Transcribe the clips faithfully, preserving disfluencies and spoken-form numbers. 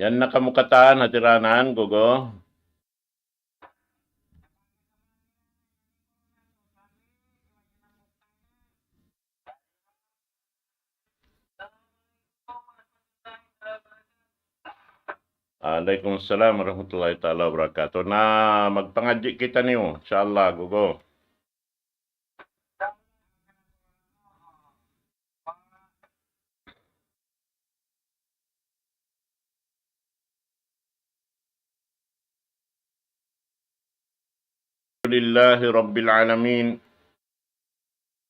Yan na kamu katan, hatiranan, gugu. Alaykum salam warahmatullahi taala wabarakatuh. Na magpangadji' kitaniyu, insha Allah, gugu. لله رب العالمين،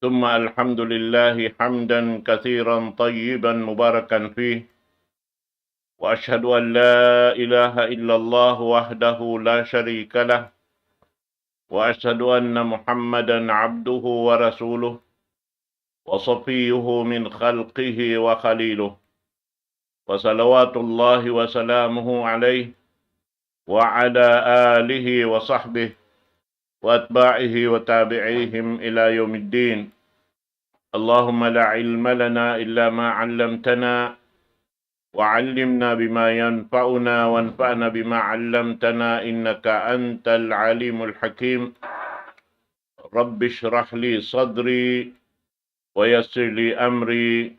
ثم الحمد لله حمدا كثيرا طيبا مباركا فيه، وأشهد أن لا إله إلا الله وحده لا شريك له، وأشهد أن محمدا عبده ورسوله، وصفيه من خلقه وخليله، وصلوات الله وسلامه عليه وعلى آله وصحبه وأتباعه وتابعيهم إلى يوم الدين. اللهم لا علم لنا إلا ما علمتنا، وعلمنا بما ينفعنا، وانفعنا بما علمتنا، إنك أنت العليم الحكيم. رب اشرح لي صدري، ويسر لي أمري،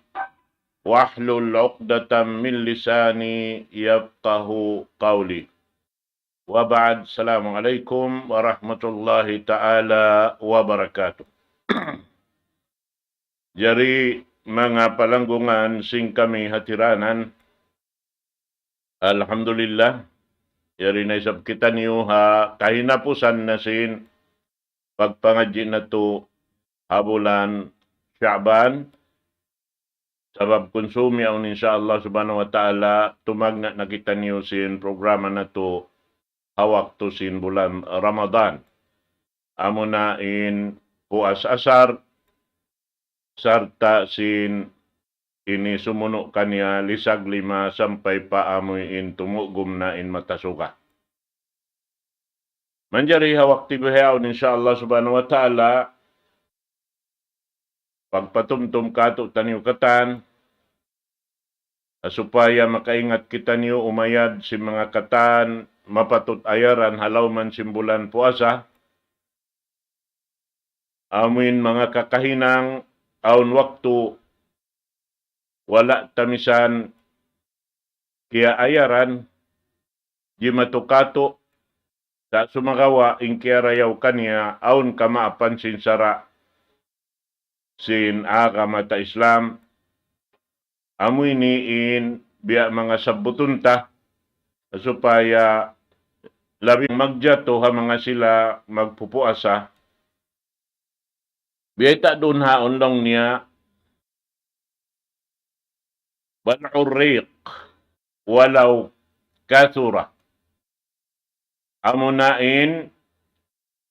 واحلل عقدة من لساني يفقه قولي. وبعد، السلام عليكم ورحمة الله تعالى وبركاته. Jari, manga palanggungan sin kami hatiranan, alhamdulillah, yari na isab kitaniyu ha kahinapusan na sin pagpangadji' natu' ha bulan Sha'ban. Sabab kunsumi awn, insha Allah subhanahu wa ta'ala, tumagna' na kitaniyu sin programa natu' ha waktu sin bulan Ramadan. Amuna in puas asar, sarta' sin ini sumunu' kaniya lisag lima sampay pa amuin tumugum na in mata suga. Manjari ha waktu bihaun, insha Allah subhanahu wa ta'ala, pagpatumtum katu'taniyu katan, supaya makaingat kitaniyu umayad sin manga katan mapatut ayaran ha lawm sin bulan puasa, amuin manga kakahinang awn waktu wala' ta misan kiyaayaran, jimatu katu', sa' sumagawa' in kiyarayaw kaniya awn kamaapan sin sara' sin agama ta Islam. Amu ini in biya' manga sabbutun ta supaya labi magjatu ha manga sila magpupuasa. Biyayta' duun ha laung niya, بلع الريق ولو كثر. Amuna in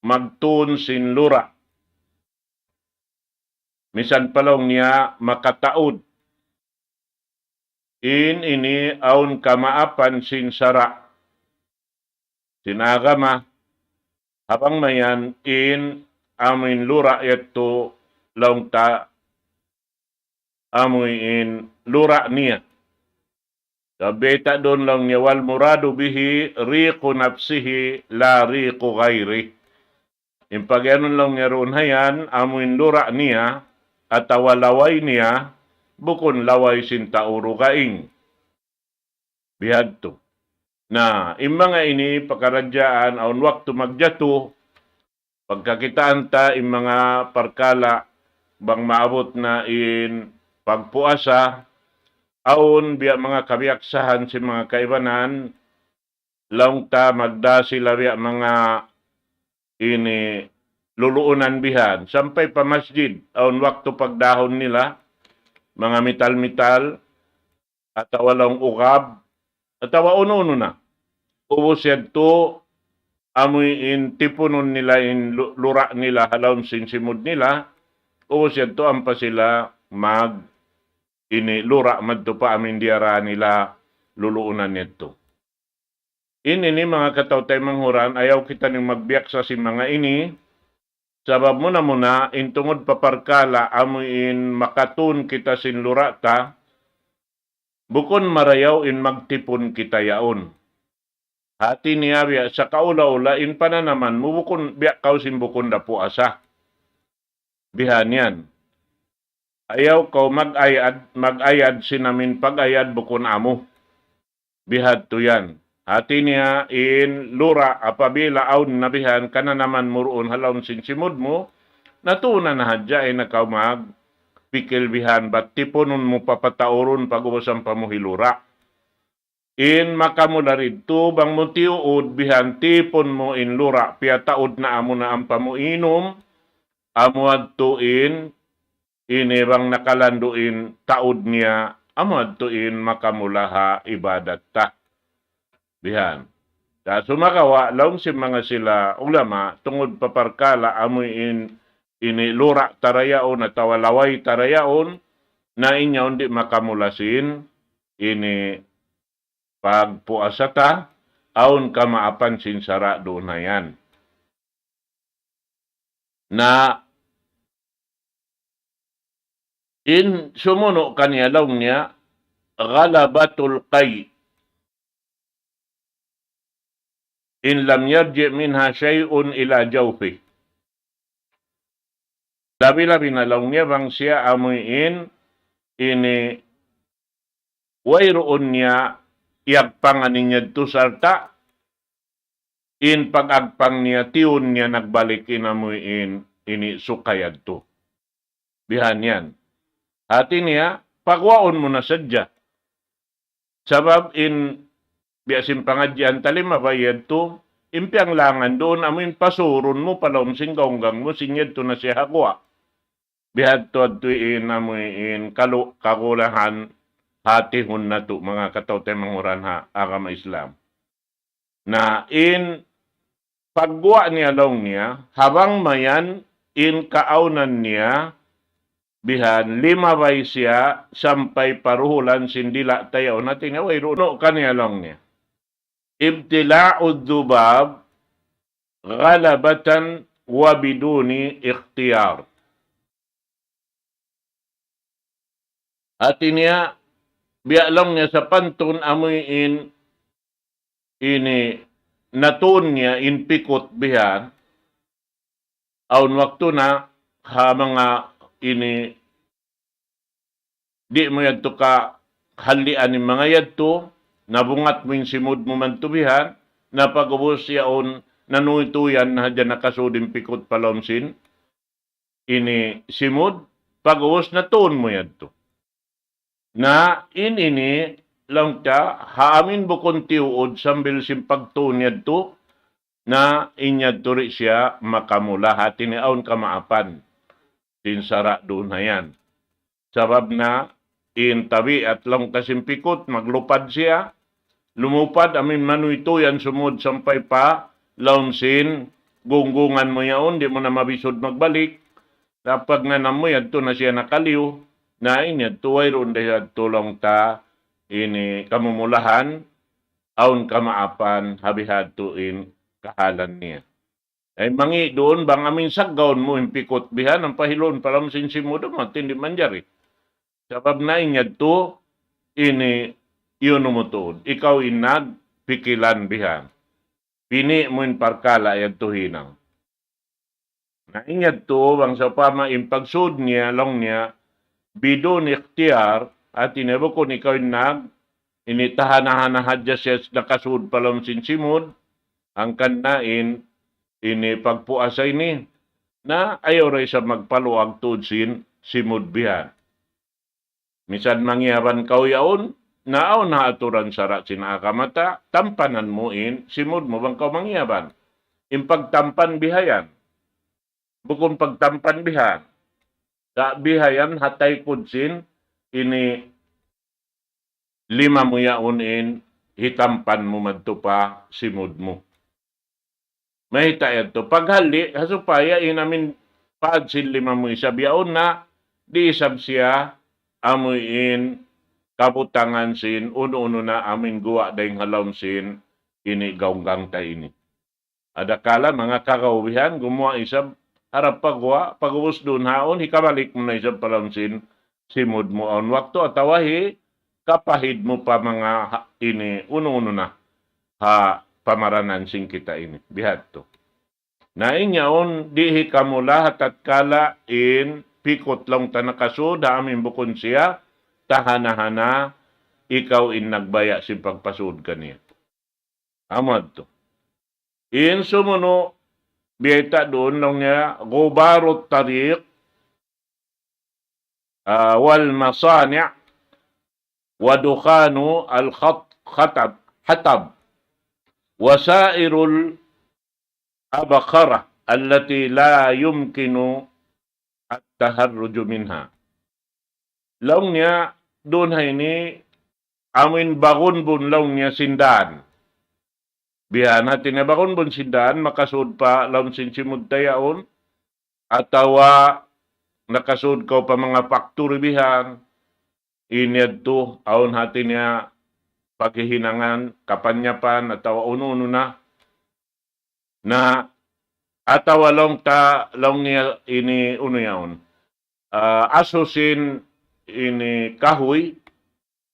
magtuun sin lura'. Misan pa laung niya makataud. In ini awn kamaapan sin sara', sin agama, ha bang mayan in amuin lura' yadtu laung ta amuin lura' niya. Sabab biyayta' duun laung niya, والمراد به ريق نفسه لا ريق غيره. In pagiyanun laung niya duun hayan, amuin lura' niya, atawa laway niya, bukun laway sin tau dugaing. Bihadtu. Na, in manga ini pakaradjaan awn waktu magjatu, pagkakitaan ta in manga parkala' bang maabut na in pagpuasa, awn biya' manga kabiyaksahan sin manga kaibanan, laung ta magdā sila biya' manga ini luluunan bihan. Sampay pa masjid, awn waktu pagdahun nila, manga mital-mital, atawa laung ugab, atawa unu-unu na. Ubus yadtu, amuin tipunun nila in lu-, lura' nila ha lawm sin simud nila, ubus yadtu ampa sila mag ini lura' madtu pa amuin diyara nila luluunan yadtu. In ini manga kataw-taymanghuran, ayaw kitaniyu magbiyaksa sin manga ini, sabab muna-muna, in tungud pa parkala' amuin makatuun kita sin lura' ta, bukun marayaw in magtipun kita yaun. Hati niya biya' sa kaula-ula in pananaman mu bukun biya' kaw sin bukun da puasa. Bihan yan. Ayaw kaw mag-ayad, mag-ayad sin amin pag-ayad bukun amu. Bihadtu yan. Hati niya in lura' apabila awn na bihan kananaman mu duun ha lawm sin simud mu, natuunan na hadja in kaw magpikil bihan bat tipunun mu papataurun pag-ubus ampa mu hilura'. In makamula didtu bang mu tiyuud bihan tipun mu in lura' piyataud na amu na ampa mu inum, amu yadtu in ini bang nakalandu' in taud niya, amu yadtu in makamula ha ibadat ta. Bihan. Sa' sumagawa', laung sin manga sila ulama, tungud pa parkala' amu in ini lura' ta ra yaun atawa laway ta ra yaun, na in yaun di' makamula sin ini pagpuasa ta, awn kamaapan sin sara' duun na yan. Na in sumunu' kaniya laung niya, غلبة القيء إن لم يرجع منها شيء إلى جوفه. Labi-labi na laung niya bang siya amuin ini wayruun niya iyagpangan in yadtu sarta' in pag-agpang niya, tiyun niya nagbalik in amuin ini suka yadtu. Bihan yan. Hati niya, paguwaun mu na sadja. Sabab in biya' sin pangadjian ta limabay yadtu, in piyanglangan duun amuin pasurun mu pa lawm sin gaunggang mu, sin yadtu na siya ha guwa'. Bihadtu adtu in amuin kalu-, kagulahan hatihun natu' manga kataw-taymanghuran ha agama Islam. Na in pagguwa' niya laung niya, ha bang mayan in kaawnan niya, bihan limabay siya sampay pa duhulan sin dila' ta yaun, hati niya wayruun kaniya laung niya. ابتلاع الذباب غلبة وبدون اختيار. Hati niya, biya' laung niya sapantun amuin ini natuun niya in pikut bihan, awn waktu na ha manga ini di' mu yadtu kahalian in manga yadtu, nabungat mu in simud mu madtu bihan, na pag'ubus yaun nanuytuyan na hadja nakasud in pikut pa lawm sin ini simud, pag'ubus natuun mu yadtu. Na in ini laung ta ha amuin bukun tiyuud sambil sin pagtuun yadtu, na in yadtu di' siya makamula, hati niya awn kamaapan sin sara' duun ha yan. Sabab na in tabiat laung ta sin pikut, maglupad siya, lumupad, amuin manuytuyan sumud sampay pa lawm sin gunggungan mu yaun, di' mu na mabisud magbalik. Pagngānan mu yadtu na siya nakaliyu, na in yadtu wayruun da yadtu laung ta ini kamumulahan, awn kamaapan ha bihadtu in kahalan niya. Ay mangi' duun bang amuin saggawun mu in pikut bihan, ampa hiluun pa lawm sin simud mu, hati di' manjari. Sabab na in yadtu ini iyunu mu tuud. Ikaw in nagpikilan bihan. Pini' mu in parkala' yadtu hinang. Na in yadtu bang sawpama in pagsud niya, laung niya, بدون اختيار, hati niya bukun ikaw in nag-, ini tahana-hana hadja siya nakasud pa lawm sin simud, hangkan na in ini pagpuasa ini, na ayaw da isab magpaluag tuud sin simud bihan. Misan mangiyaban kaw yaun, na awn ha aturan sara' sin agama ta, tampanan mu in simud mu bang kaw mangiyaban. In pagtampan bihayan. Bukun pagtampan bihan. Sa' bihayan ha taykud sin ini lima mu yaun in hitampan mu madtu pa simud mu. Mayta' yadtu? Paghali', ha supaya in amuin paad sin lima mu isab yaun na, di' isab siya amuin kabutangan sin unu-unu na amuin guwa' dayng ha lawm sin ini gaunggang ta ini. Adakala manga kagawihan, gumuwa' isab harap pa guwa', pag'ubus duun haun, hikabalik mu na isab pa lawm sin simud mu awn waktu, atawa hi-, kapahid mu pa manga ha-, ini, unu-unu na ha pamaranan sin kita ini. Bihadtu. Na in yaun, di' hikamula ha tatkala in pikut laung ta nakasud, ha amu in bukun siya, tahana-hana, ikaw in nagbaya' sin pagpasud kaniya. Amu yadtu. In sumunu', biyayta' duun laung niya, غبار الطريق, ah, والمصانع، ودخان الخط-، خطب-، حطب، وسائر الأبخرة التي لا يمكن التهرج منها. Laung niya, duun ha ini, amuin bagunbun laung niya sin dan. Bihan hati niya bagunbun sin dan, makasud pa laung sin simud ta yaun, atawa nakasud kaw pa manga factory bihan, in yadtu, awn hati niya paghihinangan, kapanyapan, atawa unu-unu na. Na, atawa laung ta, laung niya ini unu yaun. Ah, asu sin ini kahuy,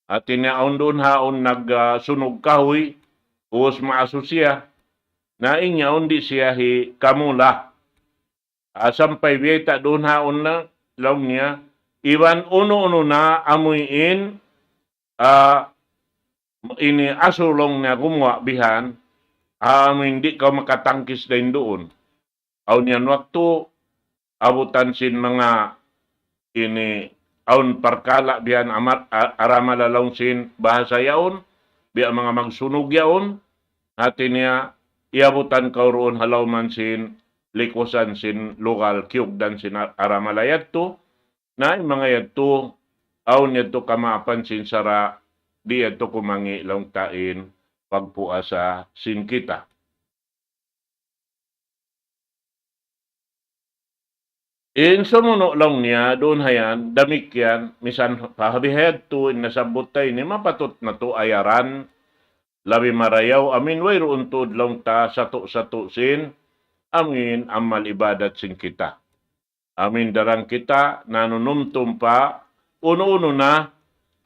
hati niya awn duun ha awn nag, ah, sunug kahuy, ubus maasu siya. Na in yaun di' siya hikamula. Ah, sampay biyayta' duun ha awn na, laung niya, iban unu-unu na amuin, ah, ini asu laung niya gumuwa' bihan, amuin di' kaw makatangkis dayn duun. Awn yan waktu, abutan sin manga ini, awn parkala' bihan amat, a-, aramala laung sin bahasa yaun, biya' manga magsunug yaun, hati niya, iyabutan kaw duun ha lawman sin likusan sin lugal kiyugdan sin a-, aramala yadtu, na in manga yadtu, awn yadtu kamaapan sin sara', di' yadtu kumangi' laung ta in pagpuasa sin kita. In sumunu' laung niya, duun ha yan, damikkiyan, misan pa ha bihadtu, in nasabbut ta ini, mapatut natu' ayaran, labi marayaw, amuin wayruun tuud laung ta, satu'-satu' sin, amuin amal ibadat sin kita. Amuin daran kita, nanunumtum pa, unu-unu na,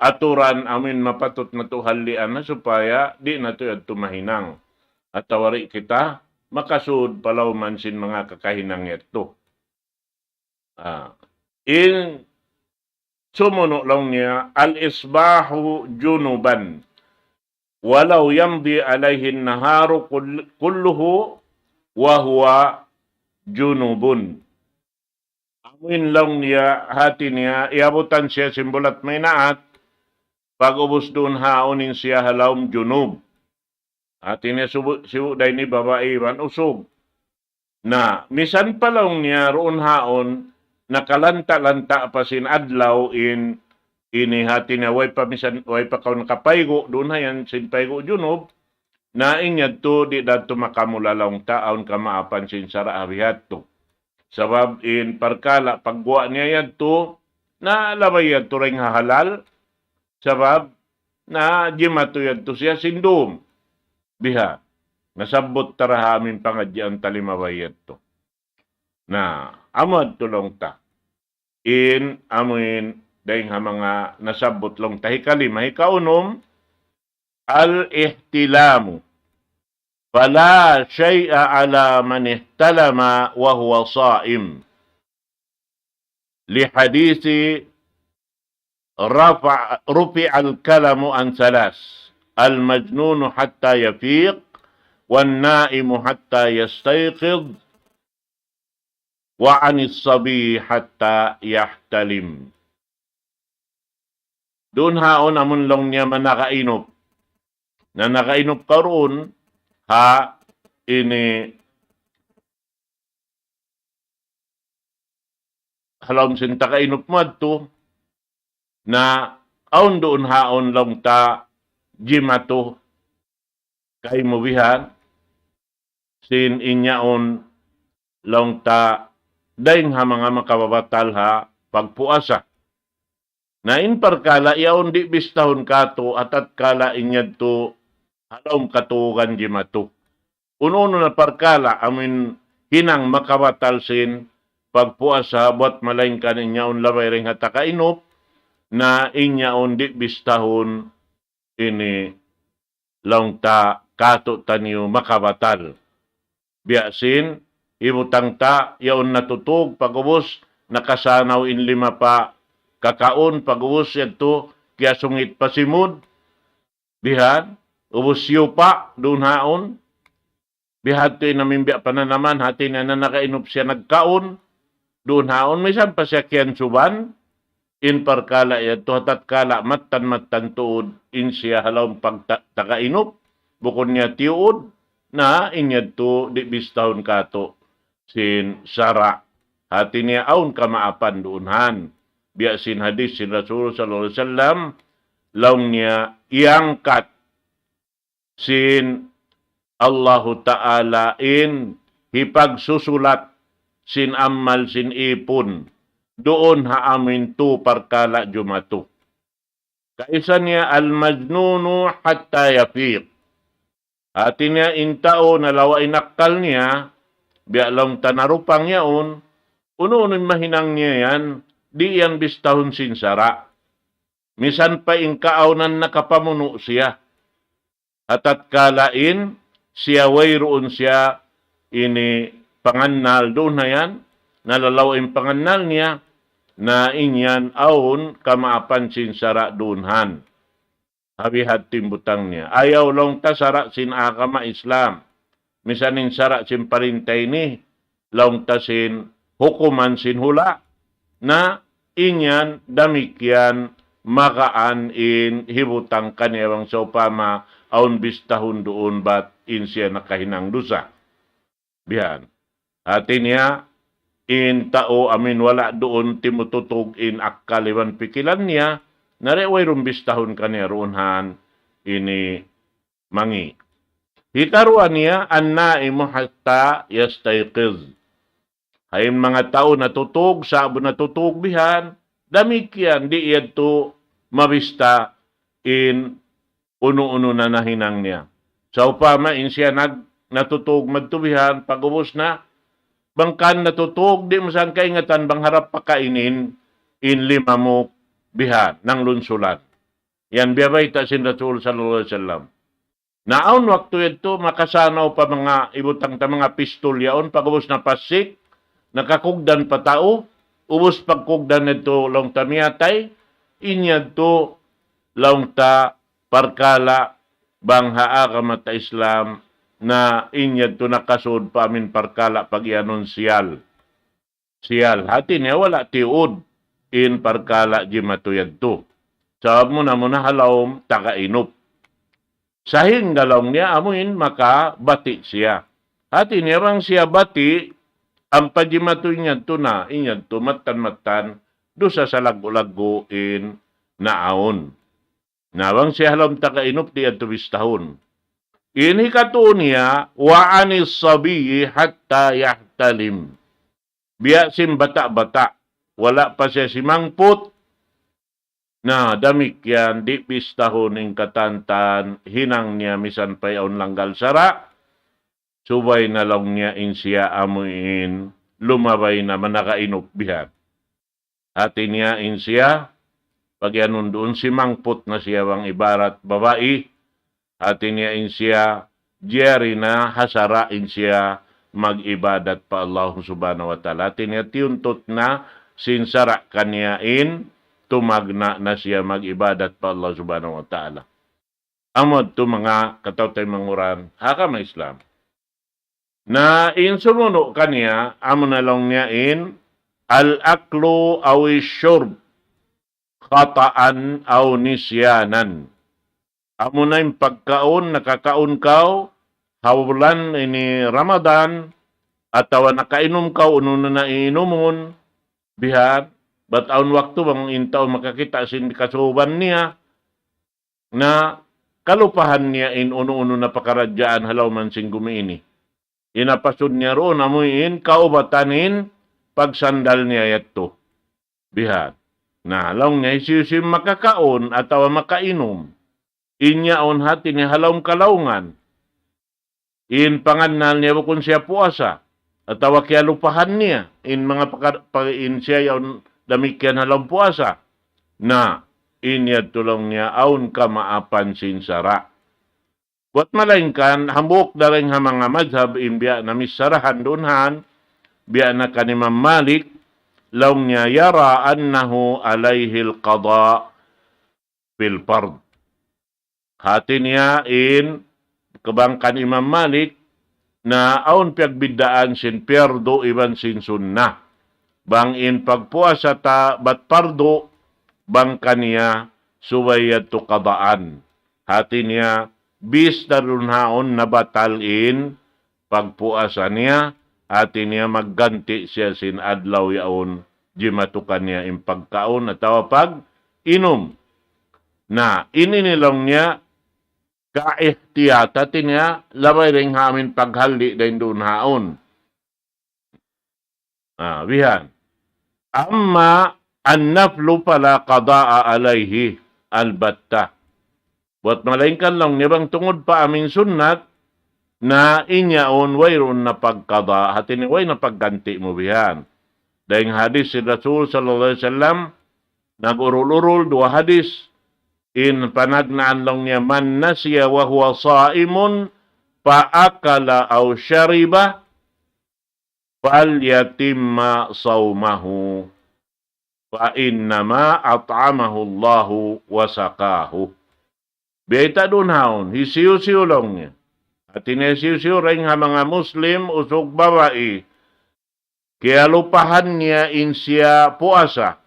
aturan amuin mapatut natu' hallian na supaya di' natu' yadtu mahinang. Atawa di' kita makasud pa lawman sin manga kakahinang yadtu. Ah. In sumunu' laung niya, الإصباح جنبا ولو يمضي عليه النهار كل-، كله وهو جنب. Amuin laung niya, hati niya, iyabutan siya sin bulat maynaat, pag'ubus duun haun in siya ha lawm junub. Hati niya subu-, sibu' da ini babai iban usug. Na, misan pa laung niya duun haun, nakalanta'-lanta' pa sin adlaw in, ini hati niya, way pa misan, way pa kaw nakapaygu', duun ha yan sin paygu' junub, na in yadtu di' da yadtu makamula laung ta, awn kamaapan sin sara' ha bihadtu. Sabab in parkala' pagguwa' niya yadtu, na labay yadtu dayn ha halal, sabab na jimatu yadtu siya sin dum. Biha'. Nasabbut ta da ha amuin pangadjian ta limabay yadtu. Na, amu yadtu laung ta. In, amuin, dayn ha manga nasabbut laung ta. Hikalima, hikaunum, الاحتلام. فلا شيء على من احتلم وهو صائم. لحديث رفع، رفع القلم عن ثلاث، المجنون حتى يفيق، والنائم حتى يستيقظ، وعن الصبي حتى يحتلم. Duun haun amun laung niya manakainup. Na nakainup kaw duun, ha ini ha lawm sin takainup mu yadtu, na awn duun haun laung ta jimatu kaymu bihan, sin in yaun laung ta dayn ha manga makababatal ha pagpuasa. Na in parkala' yaun di' bistahun katu', ha tatkala' in yadtu ha lawm katugan jimatu. Unu-unu na parkala' amuin hinang makabatal sin pagpuasa, buwat malaingkan in yaun labay dayn ha takainup, na in yaun di' bistahun ini laung ta katu' taniyu makabatal. Biya' sin, hibutang ta, yaun natutug, pag'ubus, nakasanaw in lima pa kakaun, pag'ubus yadtu, kiyasungit pa simud, bihan, ubus yupa', duun haun, bihan tu in amu in biya' pananaman, hati niya na nakainup siya nagkaun, duun haun, misan pa siya kiyansuban, in parkala' yadtu ha tatkala mattan-mattan tuud in siya ha lawm pagta-, tagainup, bukun niya tiyuud, na in yadtu di' bistahun katu' sin sara'. Hati niya awn kamaapan duun han. Biya' sin hadis sin Rasul sallallahu alayhi wasallam, laung niya iyangkat sin Allahu Ta'ala in hipagsusulat sin amal sin ipun duun ha amu in tu parkala' jumatu. Kaisa niya al-majnunu hatta yafiq. Hati niya in tau nalawa' in akkal niya, biya' laung ta narupang yaun, unu-unu in mahinang niya yan, di' yan bistahun sin sara'. Misan pa in kaawnan nakapamunu' siya. Ha tatkala in siya wayruun siya ini pangannal duun na yan, nalalaw in pangannal niya, na in yan awn kamaapan sin sara' duun han. Habihat timbutang niya. Ayaw laung ta sara' sin agama Islam. Misan in sara' sin parinta ini, laung ta sin hukuman sin hula', na in yan damikkiyan magaan in hibutang kaniya bang sawpama awn bistahun duun bat in siya nakahinang dusa. Bihan. Hati niya, in tau amu in wala' duun timututug in akkal iban pikilan niya, na di' wayruun bistahun kaniya duun han ini mangi'. Hikaruwa niya, an-naimu hatta yastayqiz. Hain manga tau natutug, sa'bu natutug bihan, damikkiyan, di' yadtu mabista in unu-unu na nahinang niya. Sawpama in siya nag-, natutug madtu bihan, pag'ubus na, bang kan natutug, di' mu san kaingatan bang harap pakainin, in limamuk bihan, nanglunsulan. Yan biya' bayta' sin Rasul sallallahu alayhi wasallam. Na awn waktu yadtu, makasanaw pa manga hibutang ta manga pistol yaun, pag'ubus napasik, nakakugdan pa tau, ubus pagkugdan yadtu laung ta miyatay, in yadtu laung ta parkala' bang ha agama ta Islam, na in yadtu nakasud pa amu in parkala' pagiyanun siyal. Siyal, hati niya wala' tiyuud in parkala' jimatu yadtu. Sabab muna-muna ha lawm tagainup. Sahingga laung niya amu in makabati' siya. Hati niya bang siya bati', ampa jimatu in yadtu na, in yadtu mattan-mattan, dusa salaggu'-laggu' in naawn. Na bang siya ha lawm tagainup di' yadtu bistahun. In hikatu niya, wa anis sabiyyi hatta yahtalim. Biya' sin bata'-bata', wala' pa siya simangput. Na damikkiyan, di' bistahun in katantan, hinang niya misan pa yaun langgal sara', subay na laung niya in siya amu in, lumabay na managainup bihan. Hati niya in siya, pagiyanun duun simangput na siya bang ibarat babai, hati niya in siya, jari na ha sara' in siya mag-ibadat pa Allah subhanahu wa ta'ala. Hati niya tiyuntut na sin sara' kaniya in tumagna' na siya mag-ibadat pa Allah subhanahu wa ta'ala. Amu yadtu manga kataw-taymanghuran ha agama Islam. Na in sumunu' kaniya, amu na laung niya in, al-aklu aw shurb, khata'an aw nisyanan. Amu na in pagkaun, nakakaun kaw, ha bulan ini Ramadan, atawa nakainum kaw, unu na inumun, bihan, bat awn waktu bang in tau makakita' sin kasuban niya, na kalupahan niya in unu-unu na pakaradjaan ha lawm sin gumi ini. In apasud niya duun amu in kaubatan in pagsandal niya yadtu. Bihan. Na, laung niya hisiyu-siyu makakaun atawa makainum. In yaun hati niya ha lawm kalaungan. In pangannal niya bukun siya puasa, atawa kiyalupahan niya, in manga pakar-, pa-, in siya yaun damikkiyan ha lawm puasa. Na, in yadtu laung niya awn kamaapan sin sara'. Buat malaingkan, hambuuk dayn ha manga madhab in biya' na missarahan duun han, biya' na kan Imam Malik, laung niya يرى أنه عليه القضاء في الفرض. Hati niya in, bang kan Imam Malik, na awn piyagbiddaan sin pardu iban sin sunnah. Bang in pagpuasa ta bat pardu, bang kaniya subay yadtu qadaan. Hati niya, bis da duun haun nabatal in pagpuasa niya, hati niya magganti' siya sin adlaw yaun, jimatukan niya in pagkaun atawa pag-inum. Na, ini ni laung niya, kaihtiyat, hati niya, labay dayn ha amin paghalli' dayn duun haun. Ah, bihan. أما النفل فلا قضاء عليه البتة. Buat malaingkan laung niya bang tungud pa amin sunnat, na in yaun wayruun na pagqada, hati niya way na pagganti' mu bihan. Dayn hadis sin Rasul sallallahu alayhi wasallam, nag-urul-urul duwa hadis, in panagnaan laung niya, من نسي وهو صائم فأكل أو شرب فليتم صومه فإنما أطعمه الله وسقاه. Biyayta' duun haun, hisiyu-siyu laung niya. Hati niya hisiyu-siyu dayn ha manga Muslim, usug babai, kiyalupahan niya in siya puasa,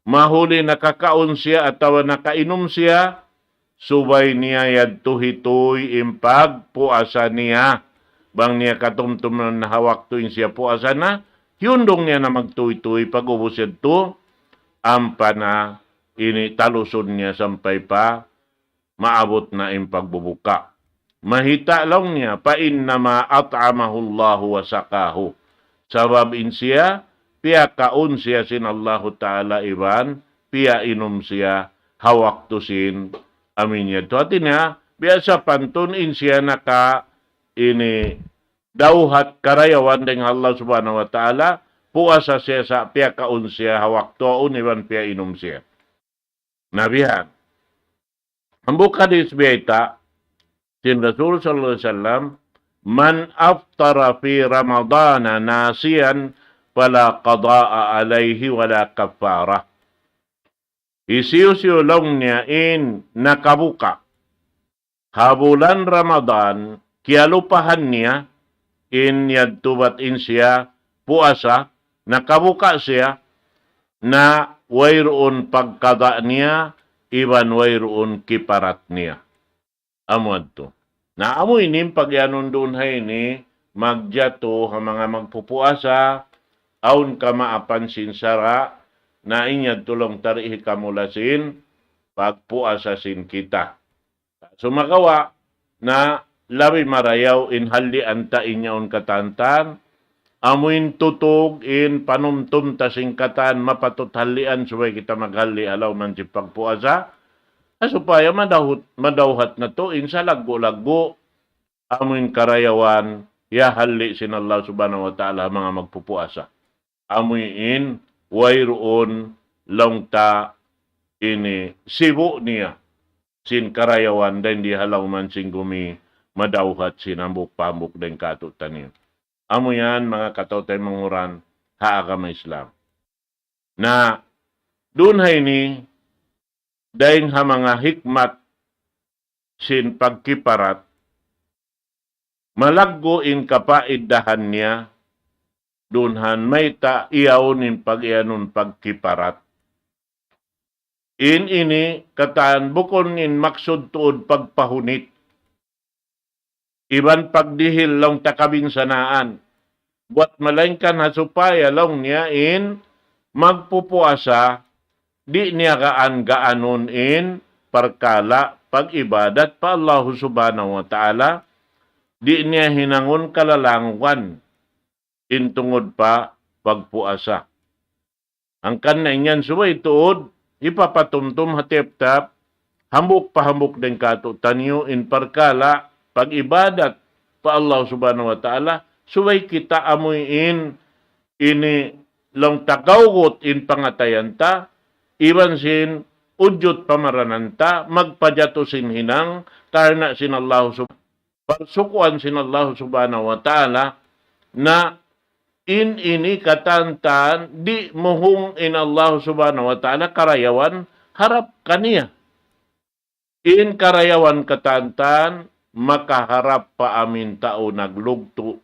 mahuli nakakaun siya atawa nakainum siya, subay niya yadtu hituy in pagpuasa niya. Bang niya katumtum na ha waktu in siya puasa na, hiyundung niya na magtuy-tuy pag-ubus yadtu, ampa na ini talusun niya sampay pa maabut na in pagbubuka. Mayta' laung niya, فإنما أطعمه الله وسقاه. Sabab in siya, piyakaun siya sin Allahu Ta'ala iban, piyainum siya ha waktu sin amin yadtu. Hati niya, biya' sa pantun in siya naka ini dawhat karayawan dayn ha Allah Subhanahu wa Ta'ala, puasa siya sa' piyakaun siya ha waktu yaun iban piyainum siya. Na bihan. Hambuuk hadis biyayta', sin Rasul sallallahu alayhi wasallam, من أفطر في رمضان ناسيا فلا قضاء عليه ولا كفارة. Hisiyu-siyu laung niya in nakabuka ha bulan Ramadan, kiyalupahan niya, in yadtu bat in siya puasa, nakabuka siya, na wayruun pagqada niya, iban wayruun kiparat niya. Amu yadtu. Na amu ini in pag-iyanun duun ha ini, magjatu ha manga magpupuasa, awn kamaapan sin sara', na in yadtu laung ta di' hikamula sin pagpuasa sin kita. Sumagawa' na labi marayaw in hallian ta in yaun katantan, amu in tutug in panumtum ta sin katan mapatut hallian subay kita maghalli' ha lawm sin pagpuasa, ha supaya madawhat, madawhat natu' in salaggu'-laggu' amu in karayawan hiyahalli' sin Allah Subhanahu wa Ta'ala ha manga magpupuasa. Amu in wayruun laung ta ini sibu' niya sin karayawan dayn di ha lawm sin gumi madawhat sin hambuuk pa hambuuk dayn kātu'niyu. Amu yan manga kataw-taymanghuran ha agama Islam. Na duun ha ini, dayn ha manga hikmat sin pagkiparat, malaggu' in kapaidahan niya, duun han mayta' iyaun in pag-iyanun pagkiparat. In ini katan bukun in maksud tuud pagpahunit iban pagdihil laung ta kabinsanaan. Buat malaingkan ha supaya laung niya in magpupuasa, di' niya gaan-gaanun in parkala' pag-ibadat pa Allahu Subhanahu wa Ta'ala, di' niya hinangun kalalanguan in tungud pa pagpuasa. Hangkan na in yan subay tuud, hipapatumtum ha tiyap-tiyap, hambuuk pa hambuuk dayn kātu'niyu in parkala' pag-ibadat pa Allah Subhanahu wa Ta'ala, subay kita amuin ini laung ta gawgut in pangatayan ta, iban sin ujud pamaranan ta, magpajatu sin hinang, karna' sin Allah sub-, parsukuan sin Allah subhanahu wa ta'ala, na in ini katantan, di' muhung in Allah subhanahu wa ta'ala karayawan harap kaniya. In karayawan katantan, makaharap pa amin tau naglugtu',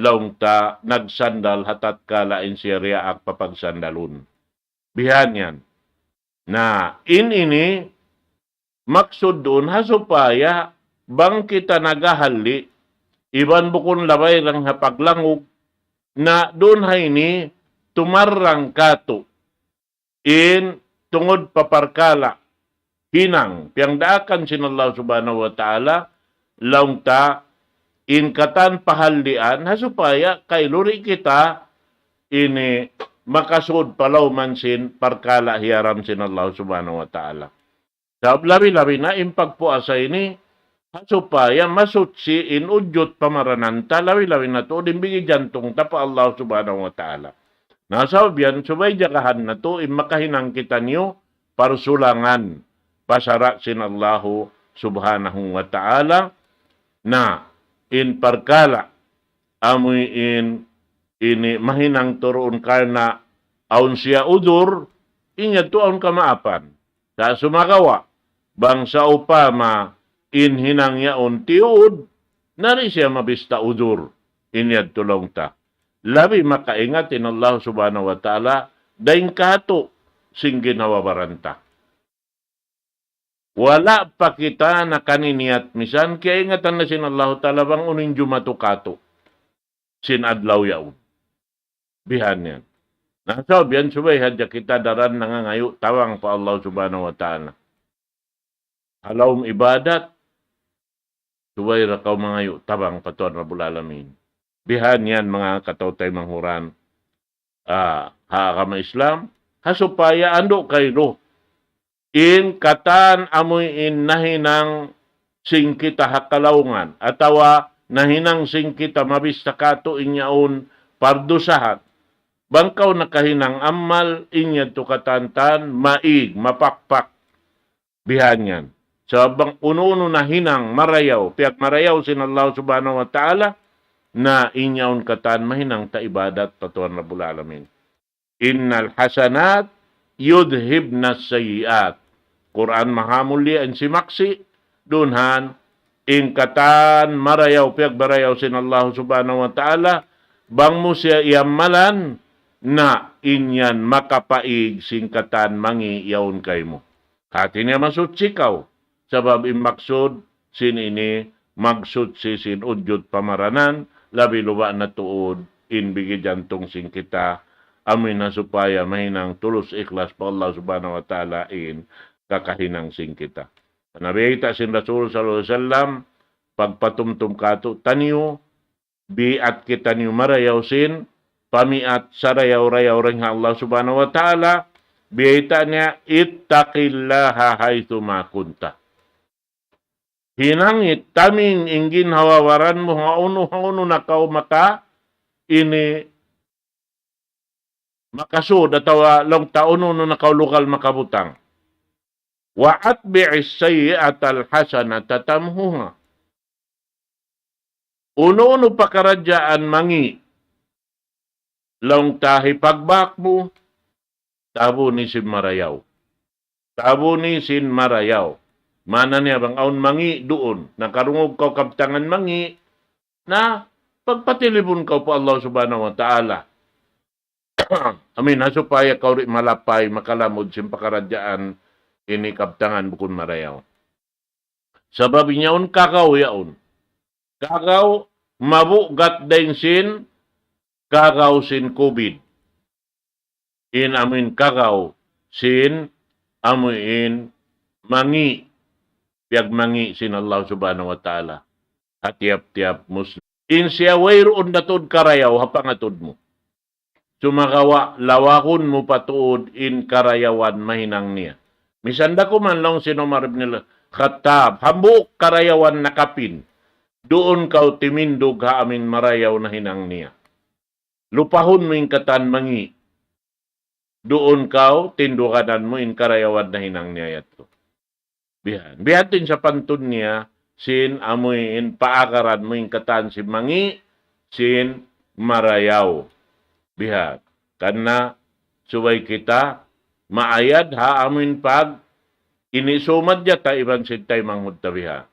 laung ta nagsandal ha tatkala in siya diyaak papagsandalun. Bihan yan. Na, in ini, maksud duun ha supaya bang kita naghahalli', iban bukun labay lang ha paglangug, na duun ha ini tumarrang katu'. In tungud pa parkala' hinang, piyangdaakan sin Allah subhanahu wa ta'ala, laung ta, in katan pahallian, ha supaya kailu di' kita ini makasud pa lawm sin parkala' hiyaram sin Allah subhanahu wa ta'ala. Sabab labi-labi na in pagpuasa ini, ha supaya masuchi in ujud pamaranan ta, labi-labi na tuud in bigi jantung ta pa Allah subhanahu wa ta'ala. Na sabab yan, subay jagahan natu' in makahinang kitaniyu parsulangan pa sara' sin Allahu subhanahu wa ta'ala. Na in parkala' amuin ini mahinang tuud karna' awn siya udur, in yadtu awn kamaapan. Sa' sumagawa', bang sawpama in hinang yaun tiyuud, na di' siya mabista udur, in yadtu laung ta. Labi makaingat in Allah subhanahu wa ta'ala, dayn katu' sin ginhawa-baran ta. Wala' pa kita nakaniniyat misan, kiyaingatan na sin Allahu ta'ala bang unu in jumatu katu' sin adlaw yaun. Bihan yan. Na, sabab yan, subay hadja kita daran nangangayu' tabang pa Allah subhanahu wa ta'ala. Ha lawm ibadat, subay da kaw mangayu' tabang pa Tuhan Rabbul Alamin. Bihan yan, manga kataw-taymanghuran, ah, ha agama Islam, ha supaya andu' kailu in katan amuin nahinang sin kita ha kalaungan, atawa nahinang sin kita mabista katu' in yaun pardusahan. Bang kaw nakahinang amal, in yadtu katantan, maig, mapakpak. Bihan yan. Sabab bang unu-unu nahinang marayaw, piyagmarayaw sin Allah subhanahu wa ta'ala, na in yaun katan mahinang ta ibadat pa Tuhan Rabbul Alamin. إن الحسنات يذهبن السيئات. Qur'an mahamulliya in simaksi', duun ha, in katan marayaw, piyagmarayaw sin Allah subhanahu wa ta'ala, bang mu siya iyamalan, na in yan makapaig sin katan mangi' yaun kaymu. Hati niya masuchi kaw. Sabab in maksud sin ini magsuchi sin ujud pamaranan, labi luba' na tuud in bigi jantung sin kita, amuin ha supaya mahinang tulus ikhlas pa Allah subhanahu wa ta'ala in kakahinang sin kita. Nabi kita sin Rasul sallallahu alayhi wasallam, pagpatumtum katu' taniyu, biat kitaniyu marayaw sin pamiat sarayaw-rayaw dayn ha Allah subhanahu wa ta'ala, biyayta' niya, اتق الله حيثما كنت. Hinangi taming in ginhawa-baran mu ha unu, ha unu na kaw maka ini makasud atawa laung ta unu-unu na kaw lugal makabutang. وأتبع السيئة الحسنة تمحها. Unu-unu pakaradjaan mangi', laung ta hipagbak mu, tabuni sin marayaw. Tabuni sin marayaw. Maana niya bang awn mangi' duun, nakarungug kaw kabtangan mangi', na pagpatilibun kaw pa Allah subhanahu wa ta'ala. Amin, ha supaya kaw di' malapay, makalamud sin pakaradjaan ini kabtangan bukun marayaw. Sabab in yaun kagaw yaun. Kagaw mabugat dayn sin kagaw sin COVID. In amuin kagaw sin amuin mangi', piyagmangi' sin Allah subhanahu wa ta'ala ha tiyap-tiyap Muslim. In siya wayruun da tuud karayaw ha pangatud mu. Sumagawa' lawagun mu pa tuud in karayawan mahinang niya. Misan da kuman laung sin Umar ibn al-Khattab, hambuuk karayawan nakapin, duun kaw timindug ha amuin marayaw nahinang niya. Lupahun mu in katan mangi'. duun kaw, tinduganan mu in karayawan na hinang niya yadtu. Bihan. Bihan tin sapantun niya, sin amuin paagaran mu in katan sin mangi', sin marayaw. Bihan. Karna' subay kita maayad ha amuin pag ini sumad yata iban sin taymanghud ta bihan.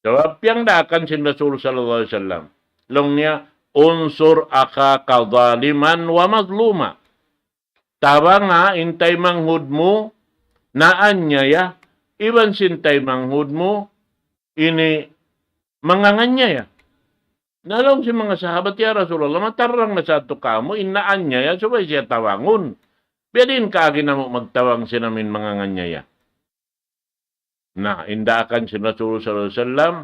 Sabab piyangdaakan sin Rasul sallallahu alayhi wasallam. Laung niya, "Unsur akhaka zaliman wa mazluma." Tabanga in taymanghud mu naanyaya, iban sin taymanghud mu ini manganganyaya. Na laung sin manga sahabat, "Ya Rasulullah, matarrang na sa tu kamu, in naanyaya, subay siya tabangun. Biya' diin kaagi namu' magtabang sin amuin manganganyaya?" Na, in daakan sin Rasul sallallahu alayhi wasallam,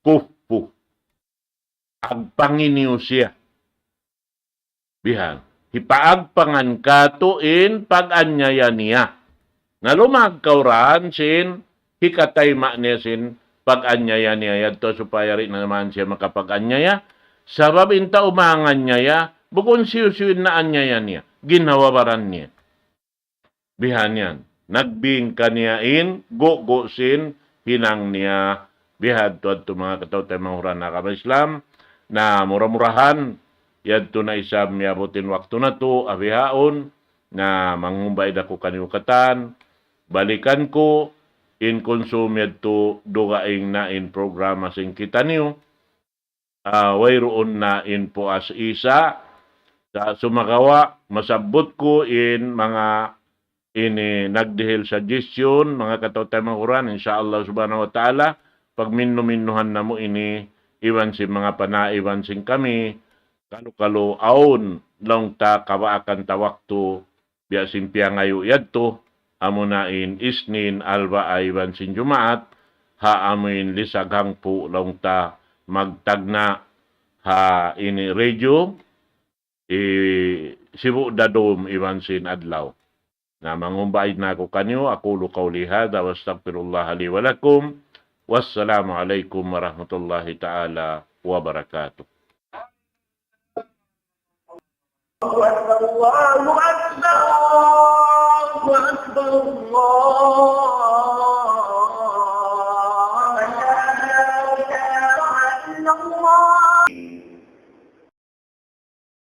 kuffu. Agpanginiyu siya. Bihan. Hipaagpangan katu' in pag-anyaya niya. Na lumag kaw raan sin hikatayma' niya sin pag-anyaya niya yadtu supaya di' na man siya makapag-anyaya. Sabab in tau manganyaya, bukun hisiyu-siyu in naanyaya niya. Ginhawa-baran niya. Bihan yan. Nagbing kaniya in gugu' sin hinang niya. Bihadtu adtu manga kataw-taymanghuran ha agama Islam. Na mura-murahan, yadtu na isab miyabut in waktu natu', ha bihaun, na manghumbay da aku kaniyu katan, balikan ku, in kunsum yadtu dugaing na in programa sin kitaniyu, ah, wayruun na in puas isa. Sa' sumagawa', masabbut ku in manga ini nagdihil suggestion, manga kataw-taymanghuran, insya Allah subhanahu wa ta'ala, pagminnu-minnuhan namu' ini, iban sin manga panaiban sin kami, kalu-kalu awn, laung ta kabaakan ta waktu, biya' sin piyangayu' yadtu, amuna in Isnin, Alba', iban sin Jumaat, ha amuin lisag hangpu' laung ta magtagna' ha ini radio, i sibu' da dum iban sin adlaw. Na manghumbay na aku kaniyu, أقول قولي هذا وأستغفر الله لي ولكم. والسلام عليكم ورحمة الله تعالى وبركاته. الله أكبر، الله أكبر، الله أكبر، الله